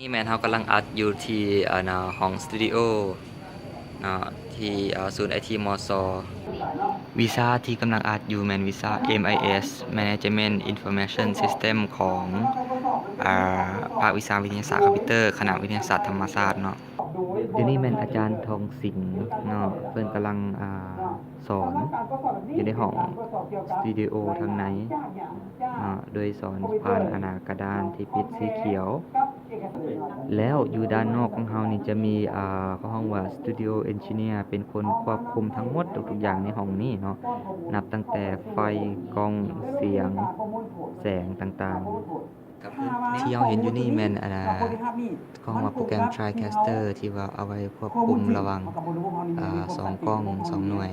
ນີ້ແມ່ນເຮົາກຳລັງອັດຢູ່ທີ່ ອັນນ່າ ຫ້ອງສະຕູດິໂອເນາະ ທີ່ ເອີ ສູນໄອທີ ມຊ. ວິຊາທີ່ກຳລັງອັດຢູ່ແມ່ນວິຊາ ເອັມໄອເອສ Management Information System ຂອງ ອາ ພາກວິຊາວິທະຍາສາດຄອມພິວເຕີ ຄະນະວິທະຍາສາດທຳມະຊາດເນາະ. ດຽວນີ້ແມ່ນອາຈານທອງສິງເນາະ ເພິ່ນກຳລັງ ອາ ສອນຢູ່ໃນຫ້ອງສະຕູດິໂອທາງໃນເນາະ ໂດຍສອນຜ່ານ ອັນນ່າ ກະດານທີ່ປິດສີຂຽວ ແລ້ວຢູ່ດ້ານນອກຂອງເຮົານີ້ຈະມີ ອາ ເຂົາຮ້ອງວ່າ Studio Engineer ເປັນຄົນຄວບຄຸມທັງໝົດທຸກໆຢ່າງໃນຫ້ອງນີ້ເນາະ ນັບຕັ້ງແຕ່ໄຟ, ກ້ອງ, ສຽງ, ແສງຕ່າງໆ. ທີ່ເຮົາເຫັນຢູ່ນີ້ແມ່ນ ອັນນ່າ ເຂົາເອີ້ນວ່າໂປຣແກຣມ TriCaster ທີ່ວ່າເອົາໄວ້ຄວບຄຸມລະຫວ່າງ ອາ ສອງກ້ອງ ສອງໜ່ວຍ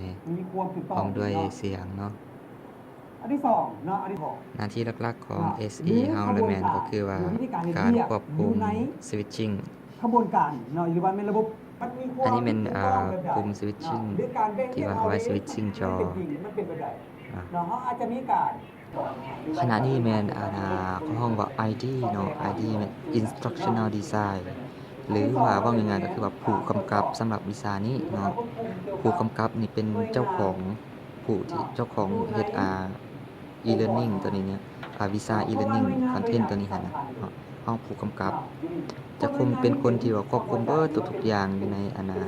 ພ້ອມດ້ວຍສຽງເນາະ. ອັນທີສອງເນາະ ອັນທີສອງ ໜ້າທີ່ຫຼັກໆຂອງ ເອັສອີ ເຮົາລະແມ່ນກໍຄືວ່າການຄວບຄຸມ Switching ຂະບວນການເນາະ ຫຼືວ່າແມ່ນລະບົບ ອັນນີ້ແມ່ນ ອາ ປຸ່ມ Switching ທີ່ວ່າເອົາໄວ້ Switching ຈໍ ເນາະ ເຮົາອາດຈະມີການ ຂະນະນີ້ແມ່ນ ອັນນ່າ ເຂົາຮ້ອງວ່າ ໄອ ດີ ເນາະ ໄອ ດີ ແມ່ນ Instructional Design ຫຼືວ່າເວົ້າງ່າຍໆກໍຄືວ່າຜູ້ກຳກັບສຳລັບວິຊານີ້ເນາະ ຜູ້ກຳກັບນີ້ເປັນເຈົ້າຂອງ ຜູ້ທີ່ເຈົ້າຂອງເຮັດ ອາ e-learning ຕົວນີ້ເນາະ ອາ ວິຊາ e-learning content ຕົວນີ້ຫັ້ນນະເນາະ ເຮົາຜູ້ກຳກັບ ຈະຄຸມ ເປັນຄົນທີ່ວ່າຄວບຄຸມເບິດທຸກໆຢ່າງຢູ່ໃນ ອັນນ່າ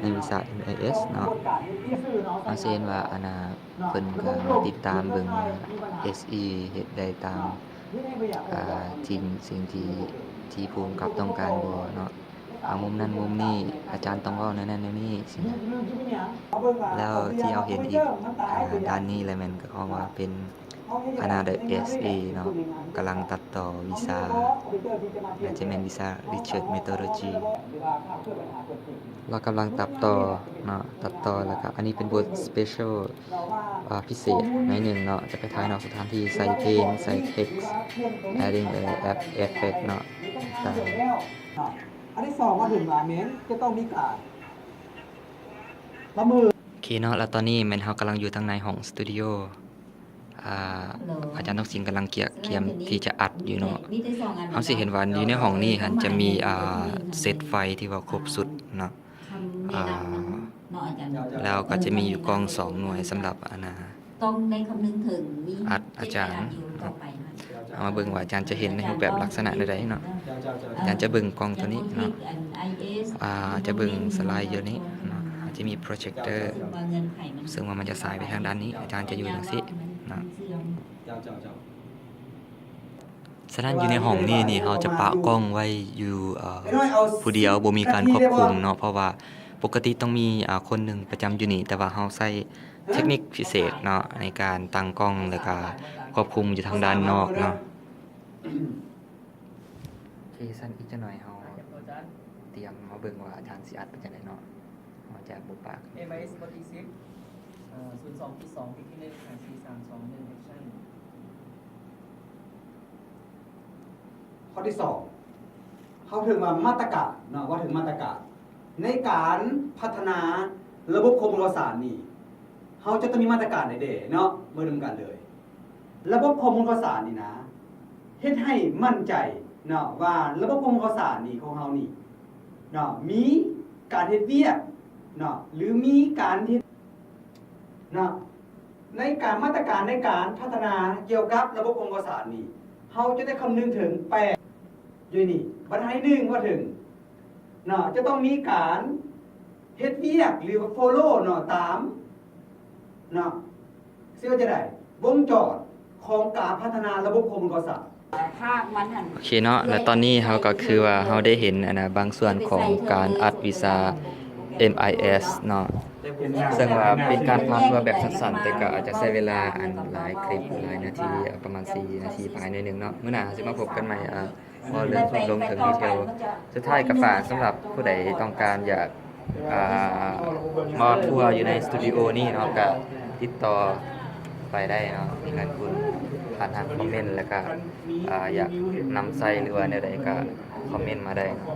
ໃນວິຊາ ເອັມໄອເອສ ເນາະ ເຮົາຊິເຫັນວ່າ ອັນນ່າ ເພິ່ນກໍມາຕິດຕາມເບິ່ງ ເອັສອີ ເຮັດໄດ້ຕາມ ອາ ສິ່ງ ສິ່ງທີ່ ທີ່ຜູ້ກຳກັບຕ້ອງການບໍ່ເນາະ ອາ ມຸມນັ້ນມຸມນີ້ ອາຈານຕ້ອງເວົ້າແນວນັ້ນແນວນີ້ຊີ້ນະ ແລ້ວທີ່ເຮົາເຫັນອີກ ອາ ດ້ານນີ້ລະແມ່ນກໍເອີ້ນວ່າເປັນ ອັນນ່າ ເອັສເອ ເນາະ ກຳລັງຕັດຕໍ່ວິຊາ ໜ້າຈະແມ່ນວິຊາ Research Methodology ລາວກຳລັງຕັດຕໍ່ເນາະ ຕັດຕໍ່ ແລ້ວກະອັນນີ້ເປັນບົດ Special ອາ ພິເສດໜ້ອຍໜຶ່ງເນາະ ຈະໄປຖ່າຍນອກສະຖານທີ່ ໃສ່ເພງ ໃສ່ text adding a app effect ເນາະ ຕ່າງໆ. ອັນທີສອງວ່າເຖິງວ່າແມ່ນຈະຕ້ອງມີການປະເມີນ ໂອເຄເນາະ ແລ້ວຕອນນີ້ແມ່ນເຮົາກຳລັງຢູ່ທາງໃນຫ້ອງສະຕູດິໂອ ອາ ອາຈານທອງສິງກຳລັງກຽມທີ່ຈະອັດຢູ່ເນາະ ເຮົາຊິເຫັນວ່າຢູ່ໃນຫ້ອງນີ້ຫັ້ນຈະມີ ອາ ເຊັດໄຟທີ່ວ່າຄົບຊຸດເນາະ ອາ ແລ້ວກໍຈະມີຢູ່ກ້ອງສອງໜ່ວຍສຳລັບ ອັນນ່າ ຕ້ອງໄດ້ຄຳນຶງເຖິງມີ ອັດອາຈານ ເຮົາມາເບິ່ງວ່າອາຈານຈະເຫັນໃນຮູບແບບລັກສະນະແນວໃດເນາະ ອາຈານຈະເບິ່ງກ້ອງຕົວນີ້ເນາະ ອາ ຈະເບິ່ງສະໄລຢູ່ນີ້ເນາະ ອາດຈະມີໂປຣເຈັກເຕີ ເຊິ່ງວ່າມັນຈະສາຍໄປທາງດ້ານນີ້ ອາຈານຈະຢູ່ຈັ່ງຊີ້ເນາະ. ສະນັ້ນຢູ່ໃນຫ້ອງນີ້ນີ້ ເຮົາຈະປະກ້ອງໄວ້ຢູ່ ເອີ ຜູ້ດຽວ ບໍ່ມີການຄວບຄຸມເນາະ ເພາະວ່າປົກກະຕິຕ້ອງມີ ອາ ຄົນໜຶ່ງປະຈຳຢູ່ນີ້ ແຕ່ວ່າເຮົາໃຊ້ເທັກນິກພິເສດເນາະ ໃນການຕັ້ງກ້ອງ ແລ້ວກະຄວບຄຸມຢູ່ທາງດ້ານນອກເນາະ. ໂອເຄ ຊັ້ນອີກຈັກໜ່ອຍເຮົາຕຽມມາເບິ່ງວ່າອາຈານຊິອັດເປັນຈັ່ງໃດເນາະ ເຮົາຈະບໍ່ປາກ. ເອັມໄອເອສ ບົດທີສິບ ເອີ ສູນສອງ ທີສອງ ເທັກນິກ ຫ້າ ສີ່ ສາມ ສອງ ໜຶ່ງ ແອັກຊັນ. ຂໍ້ທີສອງ ເຮົາເຖິງວ່າມາດຕະການເນາະ ເວົ້າເຖິງມາດຕະການ ໃນການພັດທະນາລະບົບຂໍ້ມູນຂ່າວສານນີ້ ເຮົາຈະຕ້ອງມີມາດຕະການໃດແດ່ເນາະ ເບິ່ງນຳກັນເລີຍ. ລະບົບຂໍ້ມູນຂ່າວສານນີ້ນະ ເຮັດໃຫ້ໝັ້ນໃຈເນາະ ວ່າລະບົບຂໍ້ມູນຂ່າວສານນີ້ຂອງເຮົານີ້ເນາະ ມີການເຮັດວຽກເນາະ ຫຼືມີການເຮັດ ເນາະ ໃນການ ມາດຕະການໃນການພັດທະນາກ່ຽວກັບລະບົບຂໍ້ມູນຂ່າວສານນີ້ ເຮົາຈະໄດ້ຄຳນຶງເຖິງແປດ ຢູ່ນີ້ ບັນຫາທີໜຶ່ງວ່າເຖິງເນາະ ຈະຕ້ອງມີການເຮັດວຽກ ຫຼືວ່າ follow ເນາະ ຕາມເນາະ ຊິວ່າຈັ່ງໃດ ວົງຈອນຂອງການພັດທະນາລະບົບຂໍ້ມູນຂ່າວສານ. ໂອເຄເນາະ ແລະຕອນນີ້ເຮົາກໍຄືວ່າເຮົາໄດ້ເຫັນ ອັນນ່າ ບາງສ່ວນຂອງການອັດວິຊາ ເອັມໄອເອສ ເນາະ ເຊິ່ງວ່າເປັນການຜ່ານຕົວແບບສັ້ນໆ ແຕ່ກໍອາດຈະໃຊ້ເວລາ ອັນ ຫຼາຍຄລິບ ຫຼາຍນາທີ ປະມານສີ່ນາທີປາຍໜ້ອຍໜຶ່ງເນາະ. ມື້ໜ້າເຮົາຊິມາພົບກັນໃໝ່ ເວົ້າເລື່ອງລົງເຖິງດີເທວ. ສຸດທ້າຍກໍຝາກສຳລັບຜູ້ໃດຕ້ອງການຢາກ ອ່າ ມາທົວຢູ່ໃນສະຕູດິໂອນີ້ເນາະ ກະຕິດຕໍ່ໄປໄດ້ເນາະ ມີງານຄຸນ ຜ່ານທາງຄອມເມັນ ແລ້ວກະ ອ່າ ຢາກນຳໃຊ້ ຫຼືວ່າແນວໃດກະຄອມເມັນມາໄດ້ເນາະ.